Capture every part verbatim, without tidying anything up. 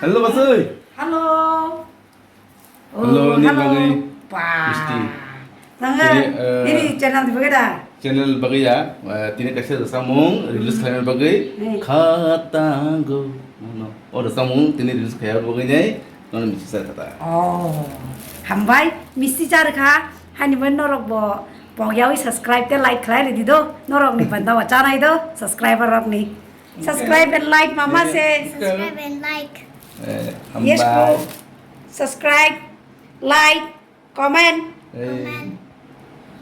Hello, Basui. Hello. Oh, hello, ni hello. Bagwi. Ba. Misti. Nang tini, eh, nini channel ni bagwi da? Channel bagwi ya, eh, tini kaisa rwchapmung release khlaina bagwi. Hmm. Khatango. No. O rwchapmung tini release khlaiya bagwi nai, nono misti char kha ta. Oh. Hambai, misti char kha. Hani bo norok bo pogyawi subscribe te like khlai ridi do. Norok ni banda wa chanai do, subscriber rok ni. Subscribe and like, mama se. Subscribe and like. Eh, yes, hambai. Bro. Subscribe, like, comment. Eh. Comment.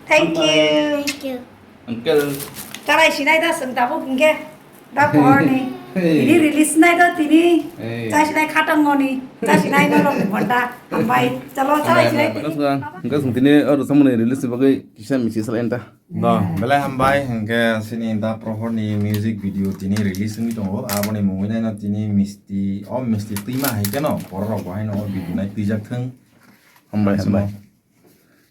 Thank you. Thank you. Uncle. Tarai sinai da sung tabuk hingke. Da porni. Hey. Ini release nai da tini. Hey. Chai sinai khatang ngoni. Chai sinai no long bonda. Hambai. Chalo, tarai sinai tini. Hingke sung tini oro samani release ni bagwi kisa misi sal enta. No, belai hambai, hingke sini Da Prohor ni music video tini release wngwi tongo. Aboni mungwi naino tini misti, o misti twima hai keno, borok rok bo haino o video nai twijak thung. Hambai, hambai.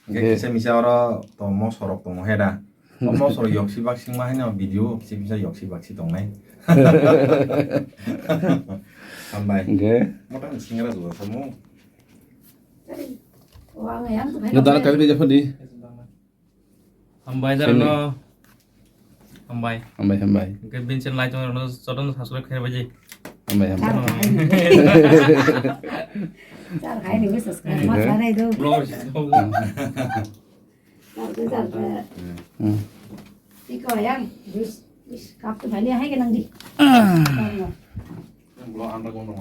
Hingke kisa misa oro to mosorok tongo he da. O mosorok yoksi baksingma haino video kisa misa yoksi baksi tongnai. Hambai. Hingke? Mota ni singra juda samo. Nang dana kari de japadi. Hambai, sini. Jarano. Hambai. Hambai, hambai. Hingke bin channel lai tong rano jotono subscribe khaina baji. Hambai, hambai. Char khai ni. Char khai ni, subscribe ma khlai do. Bro, si to. Char khai, char khai. Hmm. Iko yang, bis, bis, kap tu bhai le hai ke nang di. Ah. Bro, anda kono.